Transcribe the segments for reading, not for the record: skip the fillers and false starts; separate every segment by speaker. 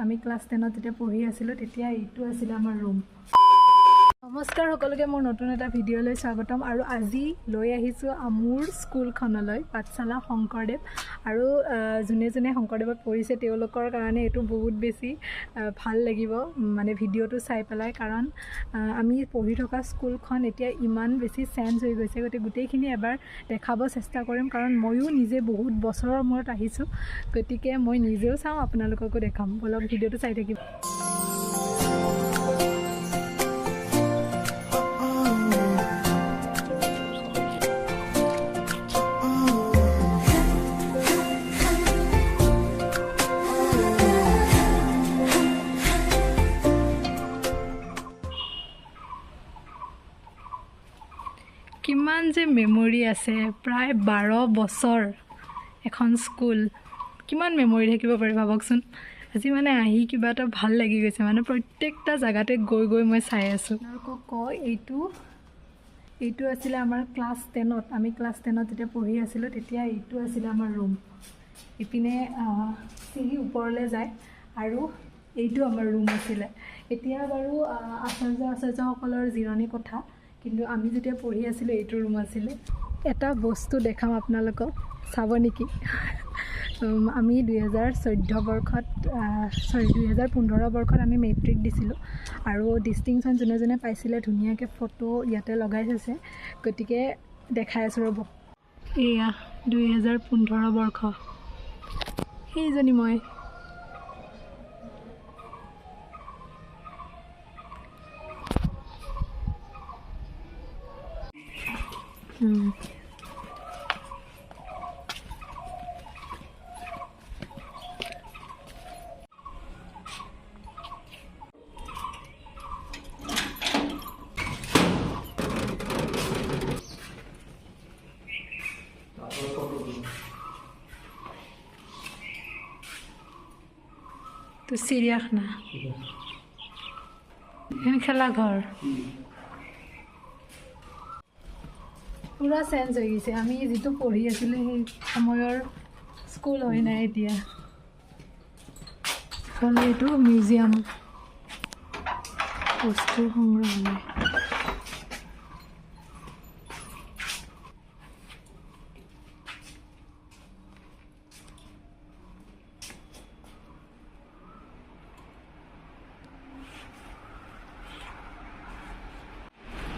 Speaker 1: আমি ক্লাছ 10ত যেতিয়া পঢ়ি আছিলোঁ তেতিয়া এইটো আছিলে আমাৰ ৰুম। নমস্কাৰ সকলোকে, মোৰ নতুন এটা ভিডিঅ'লৈ স্বাগতম। আৰু আজি লৈ আহিছোঁ মোৰ স্কুলখনলৈ, পাঠশালা শংকৰদেৱ। আৰু যোনে যোনে শংকৰদেৱত পঢ়িছে তেওঁলোকৰ কাৰণে এইটো বহুত বেছি ভাল লাগিব মানে ভিডিঅ'টো চাই পেলাই, কাৰণ আমি পঢ়ি থকা স্কুলখন এতিয়া ইমান বেছি চেঞ্জ হৈ গৈছে। গতিকে গোটেইখিনি এবাৰ দেখাব চেষ্টা কৰিম, কাৰণ ময়ো নিজে বহুত বছৰৰ মূৰত আহিছোঁ, গতিকে মই নিজেও চাওঁ, আপোনালোককো দেখাম। ব'লক ভিডিঅ'টো চাই থাকিব। কিমান যে মেমৰি আছে, প্ৰায় 12 বছৰ এখন স্কুল, কিমান মেমৰি থাকিব পাৰে ভাবকচোন। আজি মানে আহি কিবা এটা ভাল লাগি গৈছে, মানে প্ৰত্যেকটা জেগাতে গৈ গৈ মই চাই আছোঁ। আপোনালোকক কয়, এইটো আছিলে আমাৰ ক্লাছ 10ত, আমি ক্লাছ 10ত যেতিয়া পঢ়ি আছিলোঁ তেতিয়া এইটো আছিলে আমাৰ ৰুম। ইপিনে চিৰি ওপৰলৈ যায় আৰু এইটো আমাৰ ৰুম আছিলে। এতিয়া বাৰু আচাৰ্য আচাৰ্যসকলৰ জিৰণি কোঠা, কিন্তু আমি যেতিয়া পঢ়ি আছিলোঁ এইটো ৰুম আছিলে। এটা বস্তু দেখাম আপোনালোকক, চাব নেকি? আমি 2014 বৰ্ষত, চৰি 2015 বৰ্ষত আমি মেট্ৰিক দিছিলোঁ আৰু ডিষ্টিংশ্যন যোনে যোনে পাইছিলে ধুনীয়াকৈ ফটো ইয়াতে লগাই থৈছে, গতিকে দেখাই আছোঁ ৰ'ব। এয়া 2015 বৰ্ষ, সেইজনী মই। তো চিৰিয়াখানা, এখন খেলা ঘৰ, পুৰা চেঞ্জ হৈ গৈছে। আমি যিটো পঢ়ি আছিলোঁ সেই সময়ৰ স্কুল হৈ নাই এতিয়া। ইফালে এইটো মিউজিয়াম, বস্তু সংগ্ৰহালয়।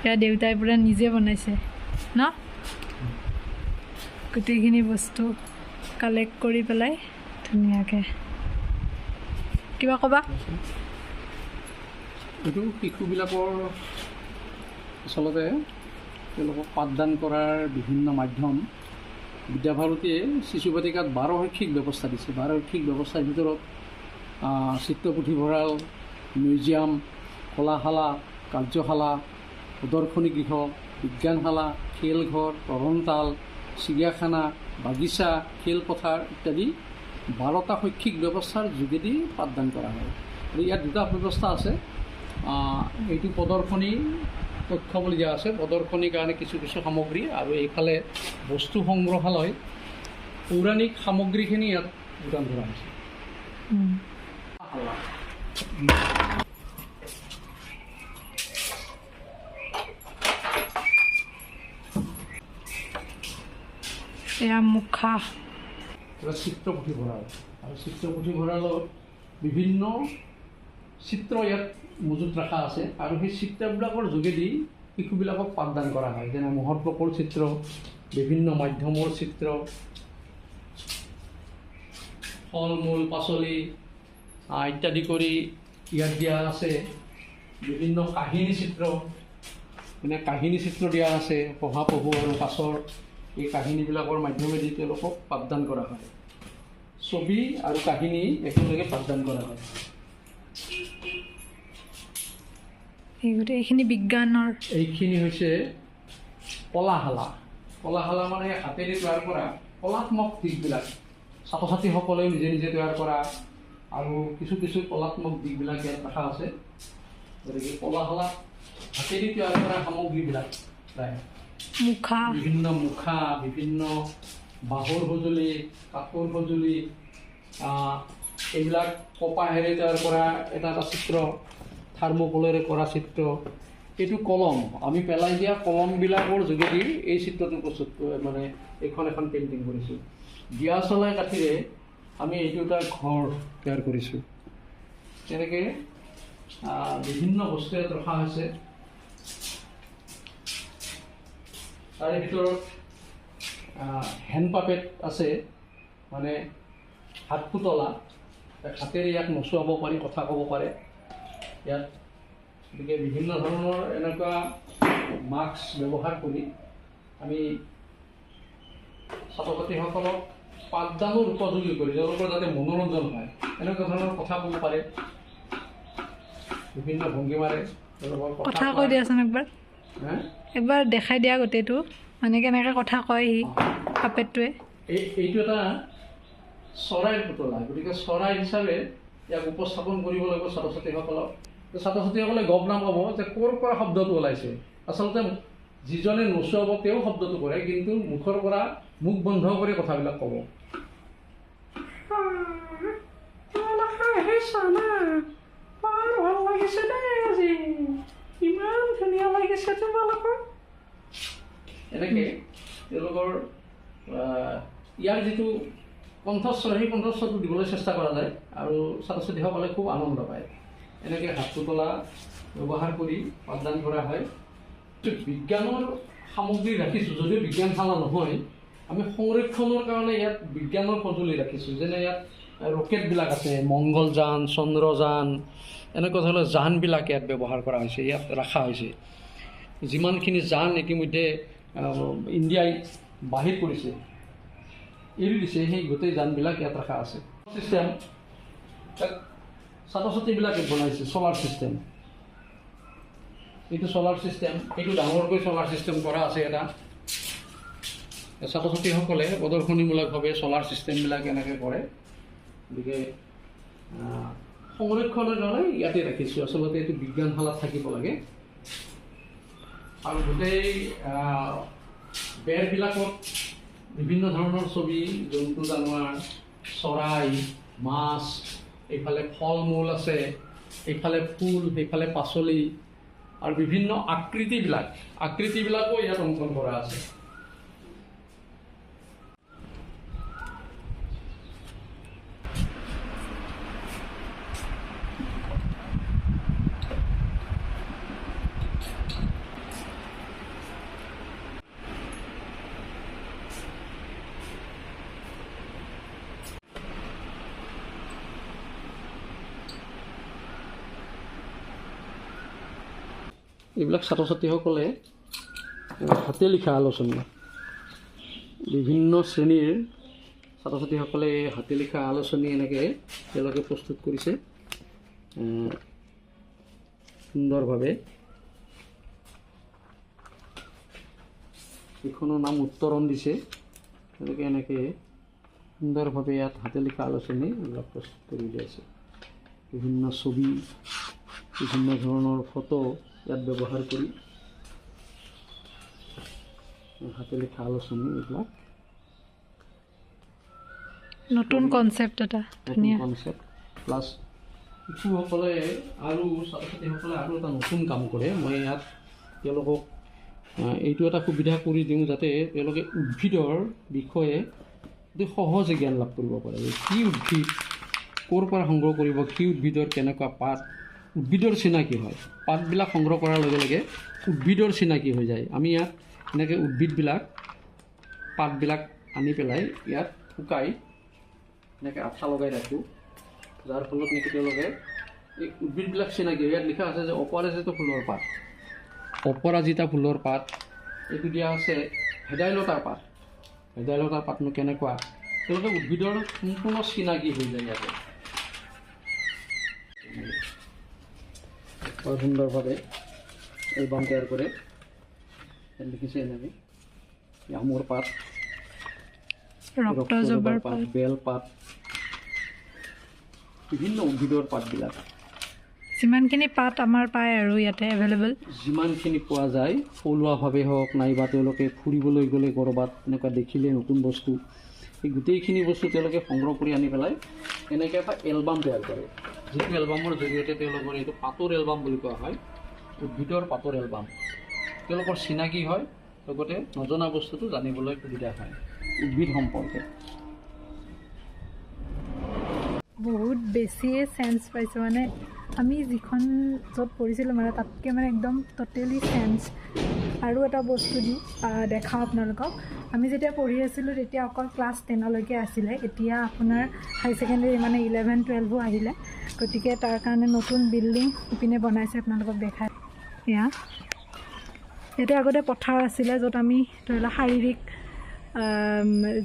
Speaker 1: এয়া দেউতাই পুৰা নিজে বনাইছে ন, গোটেইখিনি বস্তু কালেক্ট কৰি পেলাই ধুনীয়াকৈ। কিবা ক'বা?
Speaker 2: এইটো শিশুবিলাকৰ আচলতে তেওঁলোকক পাঠদান কৰাৰ বিভিন্ন মাধ্যম। বিদ্যাভাৰতীয়ে শিশু বাটিকাত 12 শৈক্ষিক ব্যৱস্থা দিছে। 12 শৈক্ষিক ব্যৱস্থাৰ ভিতৰত চিত্ৰ পুথিভঁৰাল, মিউজিয়াম, কলাশালা, কাৰ্যশালা, প্ৰদৰ্শনী গৃহ, বিজ্ঞানশালা, খেলঘৰ, তৰণতাল, চিৰিয়াখানা, বাগিচা, খেলপথাৰ ইত্যাদি 12টা শৈক্ষিক ব্যৱস্থাৰ যোগেদি পাঠদান কৰা হয়। আৰু ইয়াত দুটা ব্যৱস্থা আছে। এইটো প্ৰদৰ্শনী কক্ষ বুলি দিয়া আছে, প্ৰদৰ্শনীৰ কাৰণে কিছু কিছু সামগ্ৰী, আৰু এইফালে বস্তু সংগ্ৰহালয়, পৌৰাণিক সামগ্ৰীখিনি ইয়াত যোগান ধৰা হৈছে।
Speaker 1: এয়া মুখা,
Speaker 2: চিত্ৰ পুথিভঁৰাল। আৰু চিত্ৰ পুথিভঁৰালত বিভিন্ন চিত্ৰ ইয়াত মজুত ৰখা আছে আৰু সেই চিত্ৰবিলাকৰ যোগেদি শিশুবিলাকক পাঠদান কৰা হয়। যেনে মহৎ চিত্ৰ, বিভিন্ন মাধ্যমৰ চিত্ৰ, ফল মূল পাচলি ইত্যাদি কৰি ইয়াত দিয়া আছে। বিভিন্ন কাহিনী চিত্ৰ, মানে কাহিনী চিত্ৰ দিয়া আছে, শহাপহু আৰু কাছৰ এই কাহিনীবিলাকৰ মাধ্যমেদি তেওঁলোকক পাঠদান কৰা হয়। ছবি আৰু কাহিনী একেলগে পাঠদান কৰা হয়।
Speaker 1: এইখিনি বিজ্ঞানৰ,
Speaker 2: এইখিনি হৈছে কলাশালা। কলাশালা মানে হাতেৰে তৈয়াৰ কৰা কলাত্মক দিশবিলাক, ছাত্ৰ ছাত্ৰীসকলেও নিজে নিজে তৈয়াৰ কৰা আৰু কিছু কিছু কলাত্মক দিশবিলাক ইয়াত ৰখা আছে। গতিকে কলাশালা হাতেৰে তৈয়াৰ কৰা সামগ্ৰীবিলাক প্ৰায়
Speaker 1: মুখা,
Speaker 2: বিভিন্ন মুখা, বিভিন্ন বাঁহৰ সঁজুলি, কাঠৰ সঁজুলি, এইবিলাক কপাহেৰে তৈয়াৰ কৰা এটা এটা চিত্ৰ, থাৰ্মোকলেৰে কৰা চিত্ৰ। এইটো কলম, আমি পেলাই দিয়া কলমবিলাকৰ যোগেদি এই চিত্ৰটো প্ৰস্তুত, মানে এইখন এখন পেইণ্টিং কৰিছোঁ। দিয়াচলাই কাঠিৰে আমি এইটো এটা ঘৰ তৈয়াৰ কৰিছোঁ। তেনেকৈ বিভিন্ন বস্তু ইয়াত ৰখা হৈছে। তাৰে ভিতৰত হেণ্ড পাপেট আছে, মানে হাত পুতলা, হাতেৰে ইয়াক নচুৱাব পাৰি, কথা ক'ব পাৰে ইয়াত। গতিকে বিভিন্ন ধৰণৰ এনেকুৱা মাস্ক ব্যৱহাৰ কৰি আমি ছাত্ৰ ছাত্ৰীসকলক পাঠদানৰ উপযোগী কৰি তেওঁলোকৰ যাতে মনোৰঞ্জন হয় এনেকুৱা ধৰণৰ কথা ক'ব পাৰে, বিভিন্ন ভংগীমাৰে তেওঁলোকৰ
Speaker 1: কথা কৈ দিয়াচোন একবাৰ, একবাৰ দেখাই দিয়া গোটেইটো, মানে কেনেকৈ কথা কয় সি পাপেটটোৱে।
Speaker 2: এইটো এটা চৰাইৰ পুতলা, গতিকে চৰাই হিচাপে ইয়াক উপস্থাপন কৰিব লাগিব ছাত্ৰ ছাত্ৰীসকলক। ছাত্ৰ ছাত্ৰীসকলে গম নাপাব যে ক'ৰ পৰা শব্দটো ওলাইছে। আচলতে যিজনে নচুৱাব তেওঁ শব্দটো কৰে, কিন্তু মুখৰ পৰা মুখ বন্ধ কৰি কথাবিলাক ক'ব। ভাল লাগিছে দেই আজি, ইমান ধুনীয়া লাগিছে তোমালোকৰ। এনেকৈ তেওঁলোকৰ ইয়াৰ যিটো কণ্ঠস্বৰ, সেই কণ্ঠস্বৰটো দিবলৈ চেষ্টা কৰা যায় আৰু ছাত্ৰ ছাত্ৰীসকলে খুব আনন্দ পায়। এনেকৈ হাত পুতলা ব্যৱহাৰ কৰি পাঠদান কৰা হয়। বিজ্ঞানৰ সামগ্ৰী ৰাখিছোঁ যদিও বিজ্ঞানশালা নহয়, আমি সংৰক্ষণৰ কাৰণে ইয়াত বিজ্ঞানৰ সঁজুলি ৰাখিছোঁ। যেনে ইয়াত ৰকেটবিলাক আছে, মংগলযান, চন্দ্ৰযান, এনেকুৱা ধৰণৰ যানবিলাক ইয়াত ব্যৱহাৰ কৰা হৈছে, ইয়াত ৰখা হৈছে। যিমানখিনি যান ইতিমধ্যে ইণ্ডিয়াই বাহিৰ কৰিছে, এৰি দিছে, সেই গোটেই যানবিলাক ইয়াত ৰখা আছে। চিষ্টেম ছাত্ৰ ছাত্ৰীবিলাকে বনাইছে, চ'লাৰ ছিষ্টেম। এইটো চ'লাৰ ছিষ্টেম, এইটো ডাঙৰকৈ চ'লাৰ ছিষ্টেম কৰা আছে এটা। ছাত্ৰ ছাত্ৰীসকলে প্ৰদৰ্শনীমূলকভাৱে চ'লাৰ ছিষ্টেমবিলাক এনেকৈ কৰে। গতিকে সংৰক্ষণৰ কাৰণে ইয়াতে ৰাখিছোঁ। আচলতে এইটো বিজ্ঞানশালাত থাকিব লাগে। আৰু গোটেই বেৰবিলাকত বিভিন্ন ধৰণৰ ছবি, জন্তু জানোৱাৰ, চৰাই, মাছ, এইফালে ফল মূল আছে, এইফালে ফুল, সেইফালে পাচলি, আৰু বিভিন্ন আকৃতিবিলাকো ইয়াত অংকন কৰা আছে। এইবিলাক ছাত্ৰ ছাত্ৰীসকলে হাতে লিখা আলোচনী, বিভিন্ন শ্ৰেণীৰ ছাত্ৰ ছাত্ৰীসকলে হাতে লিখা আলোচনী এনেকৈ তেওঁলোকে প্ৰস্তুত কৰিছে সুন্দৰভাৱে। এইখনৰ নাম উত্তৰণ দিছে। তেওঁলোকে এনেকৈ সুন্দৰভাৱে ইয়াত হাতে লিখা আলোচনী এইবিলাক প্ৰস্তুত কৰি উলিয়াইছে। বিভিন্ন ছবি, বিভিন্ন ধৰণৰ ফটো ইয়াত ব্যৱহাৰ কৰি হাতে লিখা আলোচনী এইবিলাক
Speaker 1: নতুন কনচেপ্ট এটা, ধুনীয়া
Speaker 2: কনচেপ্ট। প্লাছ শিশুসকলে আৰু ছাত্ৰ ছাত্ৰীসকলে আৰু এটা নতুন কাম কৰে। মই ইয়াত তেওঁলোকক এইটো এটা সুবিধা কৰি দিওঁ যাতে তেওঁলোকে উদ্ভিদৰ বিষয়ে অতি সহজে জ্ঞান লাভ কৰিব পাৰে। কি উদ্ভিদ ক'ৰ পৰা সংগ্ৰহ কৰিব, কি উদ্ভিদৰ কেনেকুৱা পাত, উদ্ভিদৰ চিনাকি হয়। পাতবিলাক সংগ্ৰহ কৰাৰ লগে লগে উদ্ভিদৰ চিনাকি হৈ যায়। আমি ইয়াত এনেকৈ উদ্ভিদবিলাক, পাতবিলাক আনি পেলাই ইয়াত শুকাই এনেকৈ আঠা লগাই ৰাখোঁ, যাৰ ফলত নেকি তেওঁলোকে এই উদ্ভিদবিলাক চিনাকি হয়। ইয়াত লিখা আছে যে অপৰাজিতা ফুলৰ পাত, অপৰাজিতা ফুলৰ পাত। এইটো দিয়া আছে ভেদাইলতাৰ পাত, ভেদাইলতাৰ পাতনো কেনেকুৱা, তেওঁলোকে উদ্ভিদৰ সম্পূৰ্ণ চিনাকি হৈ যায় ইয়াতে। বৰ সুন্দৰভাৱে এলবাম তৈয়াৰ কৰে। ইয়াত লিখিছে এনেকৈ আমৰ পাত,
Speaker 1: ৰক্তজবাৰ পাত,
Speaker 2: বেল পাত, বিভিন্ন উদ্ভিদৰ পাতবিলাক,
Speaker 1: যিমানখিনি পাত আমাৰ পায় আৰু ইয়াতে এভেইলেবল
Speaker 2: যিমানখিনি পোৱা যায় থলুৱাভাৱে হওক, নাইবা তেওঁলোকে ফুৰিবলৈ গ'লে ক'ৰবাত এনেকুৱা দেখিলে নতুন বস্তু, এই গোটেইখিনি বস্তু তেওঁলোকে সংগ্ৰহ কৰি আনি পেলাই এনেকৈ এটা এলবাম তৈয়াৰ কৰে, যিটো এলবামৰ জৰিয়তে তেওঁলোকৰ এইটো পাতৰ এলবাম বুলি কোৱা হয়, উদ্ভিদৰ পাতৰ এলবাম। তেওঁলোকৰ চিনাকি হয়, লগতে নজনা বস্তুটো জানিবলৈ সুবিধা হয় উদ্ভিদ সম্পৰ্কে।
Speaker 1: বহুত বেছিয়ে চেঞ্জ পাইছোঁ, মানে আমি যিখন য'ত পঢ়িছিলোঁ মানে তাতকৈ মানে একদম ট'টেলি চেঞ্জ। আৰু এটা বস্তু দিওঁ দেখাওঁ আপোনালোকক, আমি যেতিয়া পঢ়ি আছিলোঁ তেতিয়া অকল ক্লাছ 10লৈকে আছিলে, এতিয়া আপোনাৰ হাই ছেকেণ্ডেৰী মানে 11 12 আহিলে, গতিকে তাৰ কাৰণে নতুন বিল্ডিং ইপিনে বনাইছে, আপোনালোকক দেখাই। এয়া ইয়াতে আগতে পথাৰ আছিলে, য'ত আমি ধৰি লওক শাৰীৰিক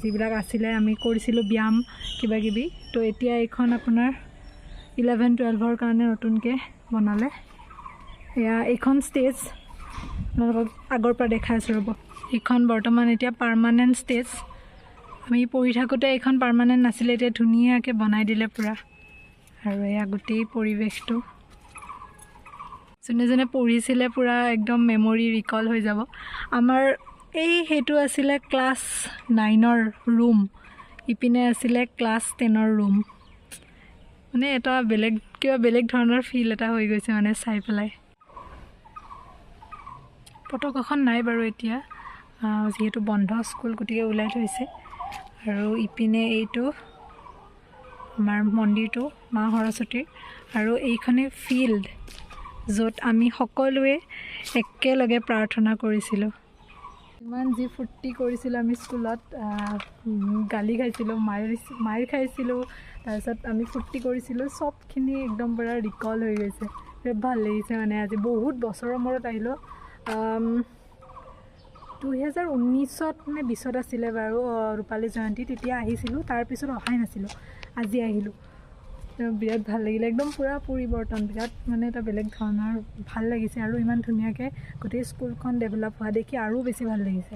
Speaker 1: যিবিলাক আছিলে আমি কৰিছিলোঁ ব্যায়াম কিবাকিবি। তো এতিয়া এইখন আপোনাৰ 11 12ৰ কাৰণে নতুনকৈ বনালে। এয়া এইখন ষ্টেজ আপোনালোকক আগৰ পৰা দেখাই আছোঁ ৰ'ব। এইখন বৰ্তমান এতিয়া পাৰ্মানেণ্ট ষ্টেজ, আমি পঢ়ি থাকোঁতে এইখন পাৰ্মানেণ্ট নাছিলে, এতিয়া ধুনীয়াকৈ বনাই দিলে পূৰা। আৰু এয়া গোটেই পৰিৱেশটো, যোনে যোনে পঢ়িছিলে পূৰা একদম মেমৰি ৰিকল হৈ যাব। আমাৰ এই সেইটো আছিলে ক্লাছ 9ৰ ৰুম, ইপিনে আছিলে ক্লাছ 10ৰ ৰুম। মানে এটা বেলেগ কিবা বেলেগ ধৰণৰ ফিল এটা হৈ গৈছে মানে চাই পেলাই। পতাকাখন নাই বাৰু এতিয়া, যিহেতু বন্ধ স্কুল গতিকে ওলাই থৈছে। আৰু ইপিনে এইটো আমাৰ মন্দিৰটো মা সৰস্বতীৰ, আৰু এইখনে ফিল্ড য'ত আমি সকলোৱে একেলগে প্ৰাৰ্থনা কৰিছিলোঁ। ইমান যি ফূৰ্তি কৰিছিলোঁ আমি স্কুলত, গালি খাইছিলোঁ, মাৰ খাইছিলোঁ, তাৰপিছত আমি ফূৰ্তি কৰিছিলোঁ, চবখিনি একদম পূৰা ৰিকল হৈ গৈছে। বিৰাট ভাল লাগিছে মানে আজি বহুত বছৰৰ মূৰত আহিলোঁ। 2019ত নে 20ত আছিলে বাৰু ৰূপালী জয়ন্তী, তেতিয়া আহিছিলোঁ, তাৰপিছত অহাই নাছিলোঁ, আজি আহিলোঁ। বিৰাট ভাল লাগিলে, একদম পূৰা পৰিৱৰ্তন, বিৰাট মানে এটা বেলেগ ধৰণৰ ভাল লাগিছে। আৰু ইমান ধুনীয়াকৈ গোটেই স্কুলখন ডেভেলপ হোৱা দেখি আৰু বেছি ভাল লাগিছে।